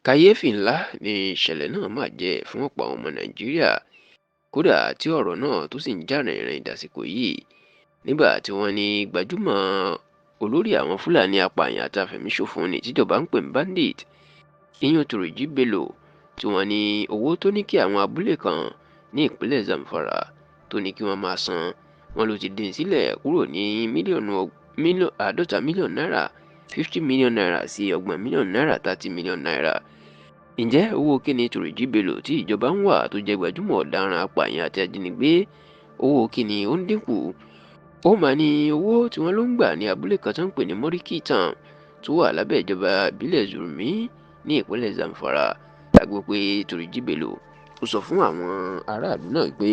Kàyééfì ńlá ni ìṣẹ̀lẹ̀ náà máa jẹ́ fún ọ̀pọ̀ àwọn ọmọ Nàìjíríà, kódà tí ọ̀rọ̀ náà tó sì ń jà rìnrìn dàsìkò yìí, nígbà tí wọ́n ní gbajúmọ̀ olórí àwọn Fúlàní apààyàn àti afẹ̀míṣòfò ní tíjọba ń pè ní bandit, ìyẹn Turji Bello, tí wọ́n ní owó tó ní kí àwọn abúlé kan ní ìpínlẹ̀ Zamfara tó ní kí wọ́n máa san, wọ́n ló ti dín sílẹ̀ kúrò ní mílíọ̀nù 50 mílíọ̀nù náírà, ₦50 million, sí 30 mílíọ̀nù náírà, ₦30 million. Ǹjẹ́ owó kíni Turji Bello tí ìjọba ń wá tó jẹ́ gbajúmọ̀ ọ̀daràn apààyàn àti ajínigbé, owó kíni ó ń dínkù? Ó mà ní owó tí wọ́n ló ń gbà ní abúlé kan tó ń pè ní Moriki Town tó wà lábẹ́ ìjọba ìbílẹ̀ Zurmi ní ìpínlẹ̀ Zamfara. A gbọ́ pé Turji Bello ó sọ fún àwọn aráàlú náà pé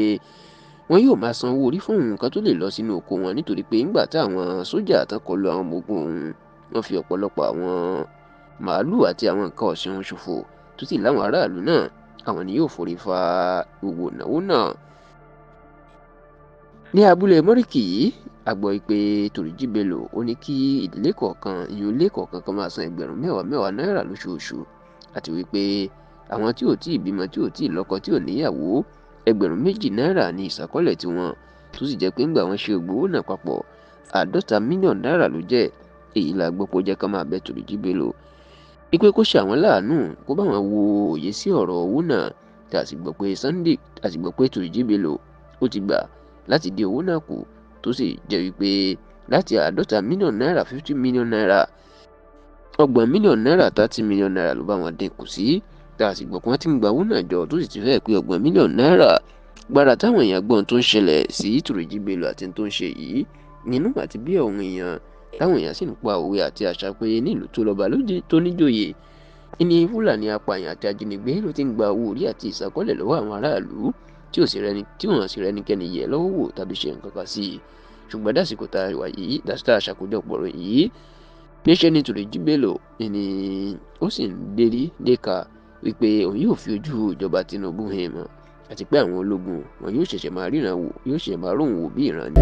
wọn yóò máa san owó orí fún òun kan tó lè lọ sínú oko wọn, nítorí pé ńgbà táwọn sójà tán kọlu àwọn ọmọ ogun òun, wọ́n fi ọ̀pọ̀lọpọ̀ àwọn màálùú àti àwọn nǹkan ọ̀sìn òun ṣòfò, tó sì láwọn aráàlú náà àwọn ni yóò forí fa gbogbo ìnáwó náà. Ní abúlé Moriki yìí, a gbọ́ pé Turji Bello ó ní kí ìdílé kọ̀ọ̀kan, ìyún ilé kọ̀ọ̀kan kan, máa san ẹgbẹ̀rún mẹ́wàá mẹ́wàá náírà lóṣooṣù, àti wípé àwọn tí ò tíì bímọ, tí ò tíì lọ́kọ, tí ò níyàwó, ẹgbẹ̀rún 2 náírà ní ìsákọ́lẹ̀ tiwọn, tó sì jẹ́ pé ńgbà wọ́n ṣe gbogbo owó náà papọ̀, 50 mílíọ̀nù náírà ló jẹ́. Èyí la gbọ́ pé ó jẹ́ ká máa bẹ Turji Bello wípé kó ṣe àwọn láàánú, kó bá wọn wo òye sí ọ̀rọ̀ owó náà, tá a sì gbọ́ pé Sunday, a sì gbọ́ pé Turji Bello ó ti gbà láti dín owó náà kù, tó sì jẹ́ wípé láti 50 mílíọ̀nù náírà, ₦50 million, 30 mílíọ̀nù náírà, ₦30 million ló bá wọn dín kù sí, tá a sì gbọ́ pé wọ́n ti ń gba owó náà jọ, tó sì ti fẹ́ẹ̀ pé 30 mílíọ̀nù náírà. Gbàrà táwọn èèyàn gbọ́n tó ń ṣẹlẹ̀ sí Turji Bello àti tó ń ṣe yìí nínú àti bí àwọn èèyàn, táwọn èèyàn sì ń pa òwe àti àṣà pé nílùú tó lọ́ba tó níjòyè ní Fúlàní apààyàn àti ajínigbé ló ti ń gba owó orí àti ìsákọ́lẹ̀ lọ́wọ́ àwọn aráàlú, tí ò sì rẹni tí wọ́n sì rẹ́nikẹ́ni yẹ̀ lọ́wọ́ wò tàbí ṣe nǹkan kan sí i. Ṣùgbọ́n dásìkò tá a wà yìí, dásìkò tá a ṣàkójọpọ̀ rẹ̀ yìí, níṣẹ́ ni Turji Bello ni ó sì ń dérí déka wípé òun yóò fi ojú ìjọba Tinubu hàn mọ́, àti pé àwọn ológun wọn yóò ṣẹ̀ṣẹ̀ máa ríran wò, yóò ṣẹ̀ṣẹ̀ máa róhùn wò bí ìran ni.